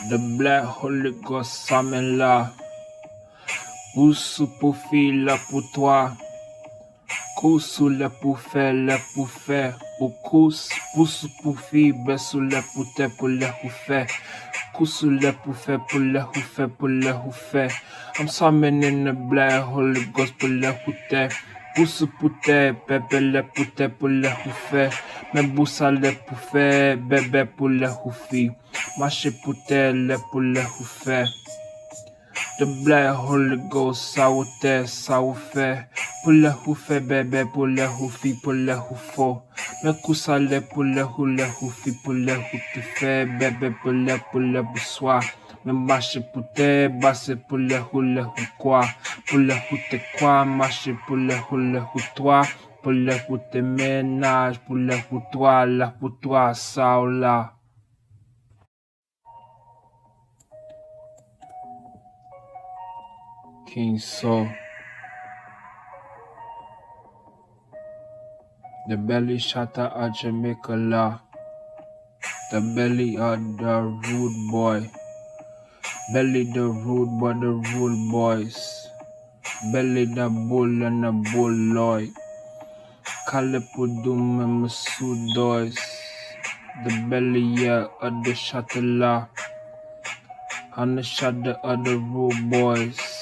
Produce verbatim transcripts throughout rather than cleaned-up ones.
The Black Holy Ghost sa men la. Pou sou pou fi la pou twa. Kou sou lè pou fè, lè pou fè. Ou kou s-, pou sou pou fi, bè sou lè pou tè, pou lè pou fè. Kou sou lè pou fè, pou lè pou fè, pou lè pou fè. I'm summoning the Black Holy Ghost pou lè pou tè. Pou sou pou tè, pèpè lè pou tè, pou lè pou fè. Men bousa lè pou fè, bèbè pou lè pou fi. Mache pou tè, lè pou lè pou fè. The Black Holy Ghost, sa ou tè, sa ou fè. Pou lè ou fè bèbè, pou lè ou fi, pou lè ou fò. Men kou sa lè pou lè ou, lè ou fi, pou lè ou te fè bèbè, pou lè, pou lè pou swa. Men mache pou tè, base pou lè ou, lè ou kwa. Pou lè ou te kwa, mache pou lè ou, lè ou twa. Pou lè ou te mennaj, pou lè ou twa, la pou twa, sa ou la. King Saul. The Belly Shotta of Jamaica la. The Belly of the Rude Boy. Belly the Rude Boy, the Rude Boys. Belly the Bull and the Bull Lloyd. Kale pou dou menm sou doys. The Belly, yeah, of the Shotta la. On the Shotta of the Rude Boys.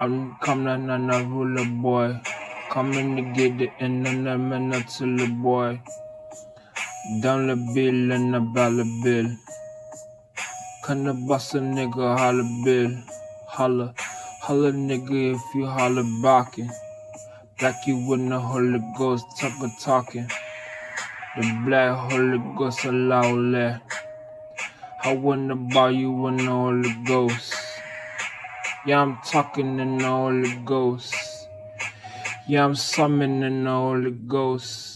I'm coming on a ruler boy. Coming to get it and then I'm in a tiller boy. Dans le bill and about the bill. Can the boss a nigga holla bill? Holla, holla nigga if you holla backin'. Black you with the Holy Ghost, talking, talking. The Black Holy Ghost allow that. I wanna buy you in the Holy Ghost. Yeah, I'm talking in the Holy Ghost. Yeah, I'm summoning the Holy Ghost.